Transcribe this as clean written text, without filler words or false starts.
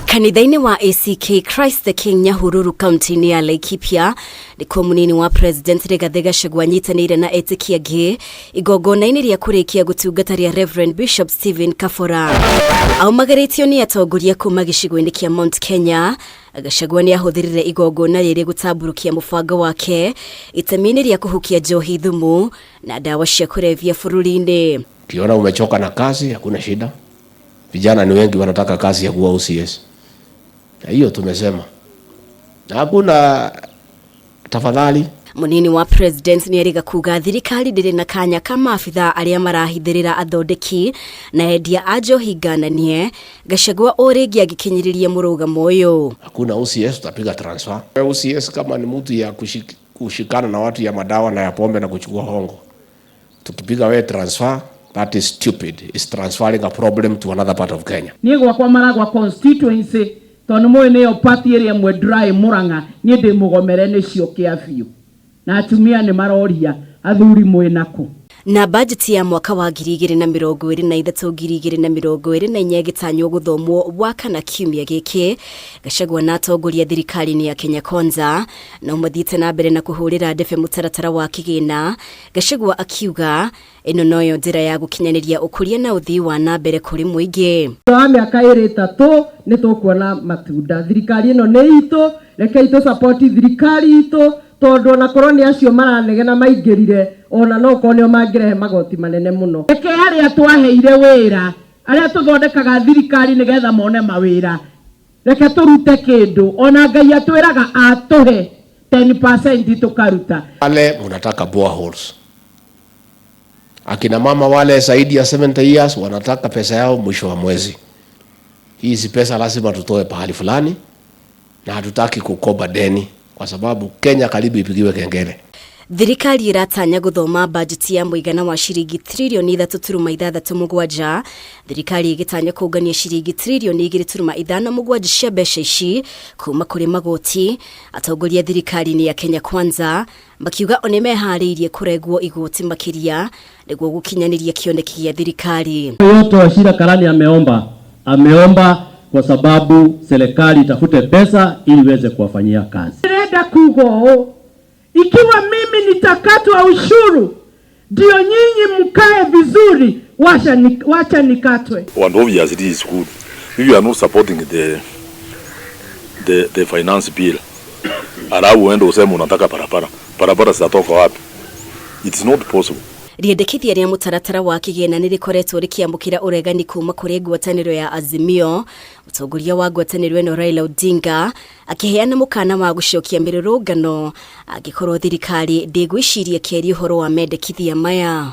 Kanitha-inĩ wa ACK Christ the King Nyahururu, kaunti-inĩ ya Laikipia, nĩkuo mũnini wa President Rigathĩ Gachagua anyitanĩire na etĩkia angĩ igongona-inĩ rĩa kũrĩkia gũtungata rĩa Reverend Bishop Stephen Kabora. Aumagarĩtio nĩ atongoria kuma gĩcigo-inĩ kĩa Mount Kenya, Gachagua nĩ ahũthĩrire igongona rĩrĩ gũtambũrũkia mũbango wake itemi-inĩ rĩa kũhukia njohi thumu na ndawa cia kũrebia bũrũri-inĩ. Ukiona umechoka na kazi, hakuna shida. Vijana ni wengi wanataka kazi ya kuwa OCS. Na hiyo tumesema. Na hakuna tafadhali. Munini wa President nĩ erĩga kuga thirikari ndĩrĩ na kanya ka maabitha arĩa marahithĩrĩra athondeki na endia a njohi ngananie. Gachagua o rĩngĩ agĩkinyĩrĩria mũrũgamo ũyũ. Hakuna OCS tutapiga transfer. OCS kama ni mtu ya kushikana na watu ya madawa na ya pombe na kuchukua hongo. Tukipiga wewe transfer, that is stupid. It's transferring a problem to another part of Kenya. Niĩ gwakwa Maragwa constituency, tondũ nĩ mũĩ nĩyo party ĩrĩa ĩmwe dry Mũrang'a, niĩ ndĩ mũgomere nĩcio kĩa biũ, na atumia nĩ maroria athuri mwĩ nakũ. Na bajeti ya mwaka wa 2023 2024 ĩgĩtanywo gũthomwo Wakana kiumia gĩkĩ, Gachagua na atongoria thirikari-inĩ ya Kenya Kwanza no mathiĩte na mbere na kũhũrĩra ndebe mũtaratara wa kĩgĩna, Gachagua akiuga ĩno noyo njĩra ya gũkinyanĩria ũkũria na ũthii wa na mbere kũrĩ mũingĩ. Thutha wa mĩaka 2 3 nĩ tũkuona matunda. Thirikari ĩno nĩ itũ, rekei tũ support thirikari itũ, tondũ ona korwo nĩ acio maranegena maingĩrire, ona no korwo nĩo mangĩrehe magoti manene mũno. Reke arĩa twaheire wĩra, arĩa tũthondekaga thirikari nĩgetha mone mawĩra, reke tũrute kĩndũ. Ona Ngai atwĩraga atũhe 10% tũkaruta. Wale mnataka boreholes. Akina mama wale zaidi ya 70 years wanataka pesa yao mwisho wa mwezi. Hizi pesa lazima tutoe pahali fulani, na hatutaki kukopa deni kwa sababu Kenya karibu ipigiwe kengele. Thirikari ĩratanya gũthoma bajeti ya mũigana wa ciringi 3.637 tririoni, thirikari ĩgĩtanya kũngania ciringi 2.57 tririoni cia mbeca ici kuma kũrĩ magoti. Atongoria thirikari-inĩ ya Kenya Kwanza makiuga o nĩmeharĩirie kũrengwo igoti makĩria nĩguo gũkinyanĩria kĩoneki gĩa thirikari. Yote Wachira Karani ameomba, ameomba kwa sababu serikali itafute pesa ili iweze kuwafanyia kazi. Ndĩrenda kuga ũũ, ikiwa mimi nitakatwa ushuru ndio nyinyi mkae vizuri, wacha nikatwe. And obviously it's good. If you are not supporting the finance bill, alafu uende useme unataka barabara, barabara zitatoka wapi? It's not possible. Rĩendekithia rĩa mũtaratara wa kĩgĩna nĩ rĩkoretwo rĩkĩamũkĩra ũregani kuma kũrĩ ngwatanĩro ya Azimio, mũtongoria wa ngwatanĩro ĩno Raila Odinga akĩheana mũkana wa gũcokia mĩrũrũngano angĩkorwo thirikari ndĩgwĩciria kerĩ ũhoro wa mendekithia maya.